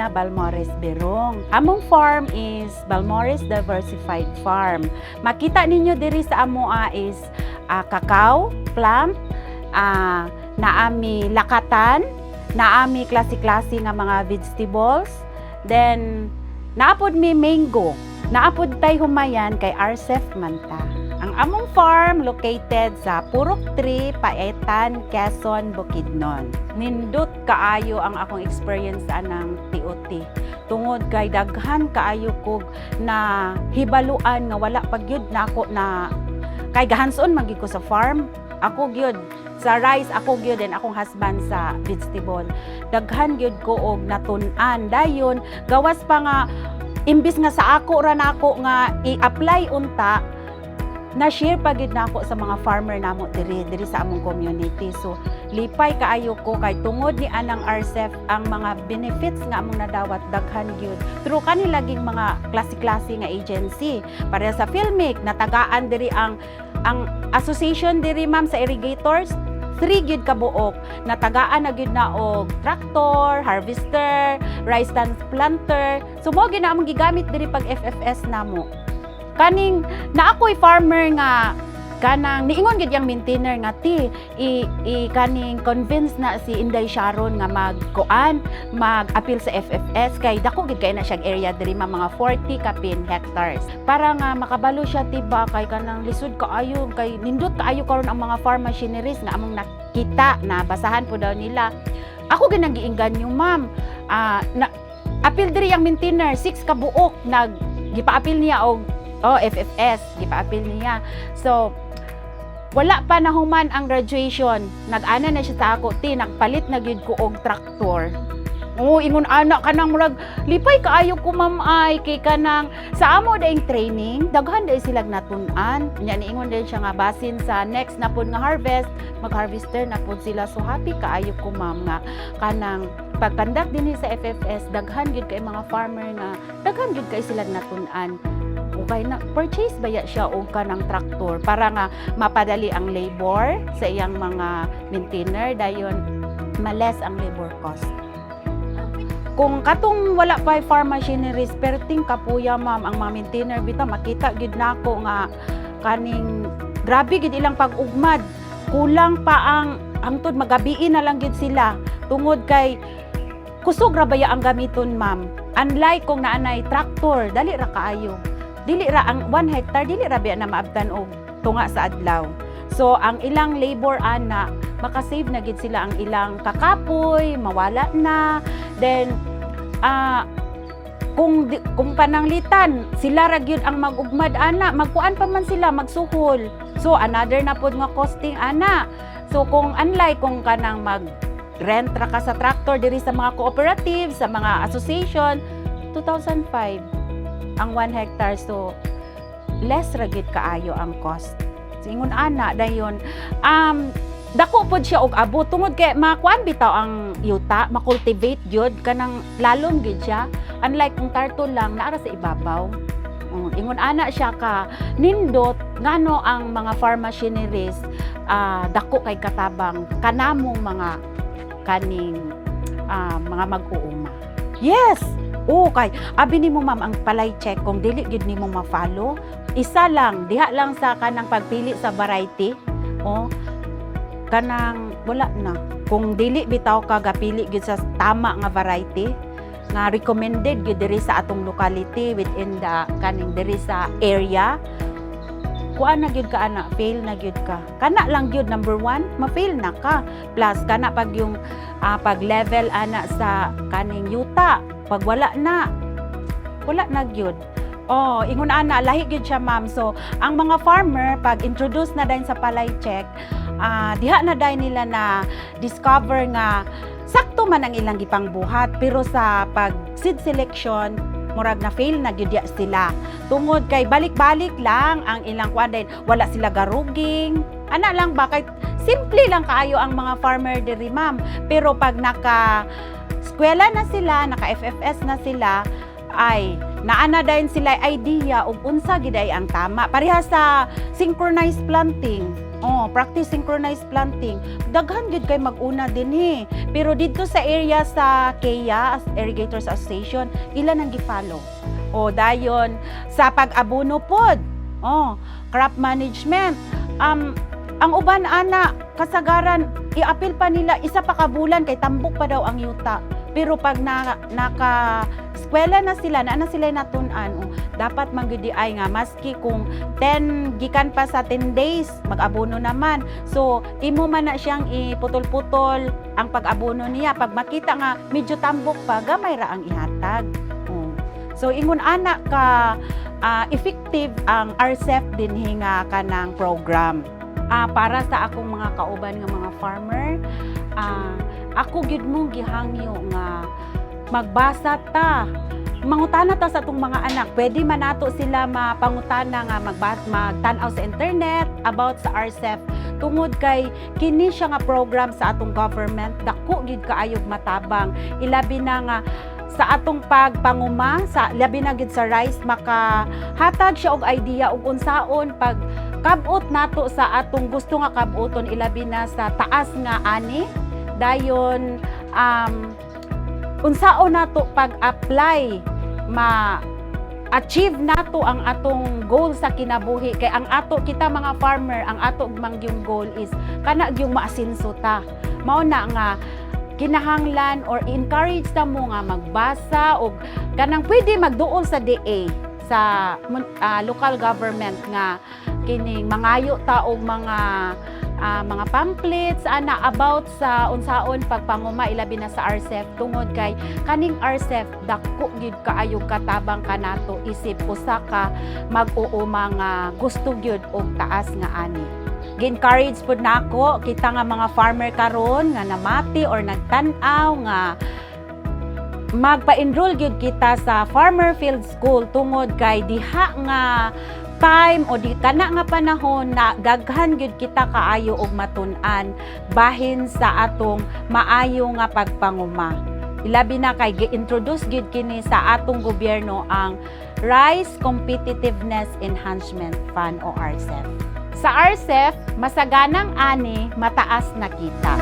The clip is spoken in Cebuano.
Regina Balmores Berong. Among farm is Balmores Diversified Farm. Makita ninyo diri sa amoa is cacao plant, naami lakatan, naami klase-klase nga mga vegetables, then naapod mi mango, naapod tay humayan kay RCEF man ta. Ang among farm located sa Purok 3, Paetan, Quezon, Bukidnon. Nindot kaayo ang akong experience anang TOT. Tungod kay daghan kaayo kog na hibaluan nga wala pa gyud na ako na kay ga-hands-on man gyud ko sa farm. Ako gyud sa rice, ako gyud and akong husband sa vegetable. Daghan gyud ko og natun-an dayon gawas pa nga imbis nga sa ako ra nako nga i-apply unta, na-share pa gyud nako sa mga farmer namo diri diri sa among community. So lipay kaayo ko kay tungod ni anang RCEF, ang mga benefits nga among nadawat daghan gyud through kani laging mga klase-klase nga agency. Pareha sa PHilMech, natagaan diri ang association diri, ma'am, sa irrigators, three gyud ka buok natagaan na gyud na og tractor, harvester, rice transplanter. So mo gyud na among gigamit diri pag FFS namo. Kaning na ako'y farmer nga kanang niingon gyud yang maintainer nga ti i kaning convince na si Inday Sharon nga magkuan, mag-appeal sa FFS kay dako gyud kay na siyang area diri, ma, mga 40 kapin hectares, para nga makabalo siya ti ba kay kanang lisod kaayo kay nindot kaayo karon ang mga farm machineries nga among nakita na basahan po daw nila. Ako ginang giinggan yung, ma'am, na appeal diri ang maintainer, 6 ka buok nag gipa-appeal niya og, oh, FFS gipa-appeal niya. So wala pa nahuman ang graduation, nag-ana na siya sa ako, "Ti, nagpalit na gyud ko og traktor." Oh, ingon ana kanang murag lipay kaayo ko, ma'am, ay kay kanang sa amo daing training, daghan day silag natun-an. Nya niingon din siya nga basin sa next na pud nga harvest, mag-harvester na pud sila. So happy kaayo ko, ma'am, nga kanang pag-conduct dinhi sa FFS, daghan gyud kay mga farmer nga daghan gyud kay sila natun-an. Okay na purchase baya siya og kanang traktor para nga mapadali ang labor sa iyang mga maintainer, dayon ma-less ang labor cost. Kung katong wala pa farm machineries, perting kapuya, ma'am, ang mga maintainer bitaw makita gid nako nga kaning grabe gid ilang pag-ugmad. Kulang pa ang hangtod magabii na lang gid sila tungod kay kusog ra baya ang gamiton, ma'am. Unlike kung naanay traktor, dali ra kaayo. Dili ra ang 1 hectare, dili ra biya na maabtan og tunga sa adlaw. So ang ilang labor ana, makasave na gid sila ang ilang kakapoy, mawala na. Then kung pananglitan sila ra gyud ang mag-ugmad ana, magkuan pa man sila, magsuhol. So another na pod nga costing ana. So kung unlike kung kanang mag rent ra ka sa tractor diri sa mga cooperative, sa mga association, 2005 ang 1 hectare. So less ra gyud kaayo ang cost. So ingon ana dayon, dako pod siya og abo tungod kay makuan bitaw ang yuta, ma-cultivate gyud, kanang lalom gyud siya, unlike kung tarto lang naara sa ibabaw. Oh, ingon ana siya ka nindot ngano ang mga farm machineries, dako kay katabang kanamong mga kaning mga mag-uuma. Yes. Oo, kay abi nimo, ma'am, ang palay check kung dili gyud nimo ma-follow, isa lang diha lang sa kanang pagpili sa variety. Oh, kanang wala na. Kung dili bitaw ka gapili gyud sa tama nga variety nga recommended gyud diri sa atong locality, within the kaning diri sa area, kuan na gyud ka ana, fail na gyud ka. Kana lang gyud number one, ma-fail na ka. Plus kana pag yung pag level ana sa kaning yuta, pag wala na, wala na gyud. Oh, ingon ana, lahi gyud siya, ma'am. So ang mga farmer, pag introduce na dayon sa palay check, diha na dayon nila na discover nga sakto man ang ilang gipangbuhat, pero sa pag seed selection murag na fail na gyud ya sila tungod kay balik-balik lang ang ilang kuan din, wala sila garuging ana lang ba, kay simple lang kaayo ang mga farmer diri, ma'am. Pero pag naka eskwela na sila, naka FFS na sila, ay naana dayon sila idea og unsa gid ay ang tama. Pareha sa synchronized planting. Oh, practice synchronized planting. Daghan gyud kay mag-una dinhi. Pero didto sa area sa KEA, Irrigators Association, ila nang gi-follow. O dayon sa pag-abono pod. Oh, crop management. Ang uban ana, kasagaran iapil pa nila isa pa ka bulan kay tambok pa daw ang yuta. Pero pag naka eskwela na sila, na sila natun-an, oh, dapat man gyud ay nga maski kung 10 gikan pa sa 10 days mag-abono naman. So imo man na siyang iputol-putol ang pag-abono niya. Pag makita nga medyo tambok pa, gamay ra ang ihatag. Oh. So ingon ana ka effective ang RCEF dinhi nga kanang program. Para sa akong mga kauban nga mga farmer, ako gyud mo gihangyo nga magbasa ta. Mangutana ta sa atong mga anak. Pwede man nato sila mapangutana nga magtan-aw sa internet about sa RCEF tungod kay kini siya nga program sa atong government, dako gyud kaayog matabang, ilabi na nga sa atong pagpanguma, sa labi na gyud sa rice. Makahatag siya og idea og unsaon pag kabot nato sa atong gusto nga kabuton, ilabi na sa taas nga ani. Dayon unsaon nato pag-apply, ma achieve nato ang atong goal sa kinabuhi, kay ang ato, kita mga farmer, ang ato man gyung goal is kana gyung maasinso ta. Mao na nga kinahanglan or encourage ta mo nga magbasa og kanang pwede magduol sa DA, sa local government, nga kining mangayo ta og mga pamphlets ana about sa unsaon pagpanguma, ilabi na sa RCEF, tungod kay kaning RCEF dako gyud kaayo katabang kanato isip usa ka mag-uuma nga gusto gyud og taas nga ani. Gi-encourage pud nako kita nga mga farmer karon nga namati or nagtan-aw nga magpa-enroll gyud kita sa Farmer Field School, tungod kay diha nga time o di kana nga panahon na daghan gyud kita kaayo og matun-an bahin sa atong maayo nga pagpanguma. Ilabi na kay gi-introduce gyud kini sa atong gobyerno ang Rice Competitiveness Enhancement Fund o RCEF. Sa RCEF, masaganang ani, mataas na kita.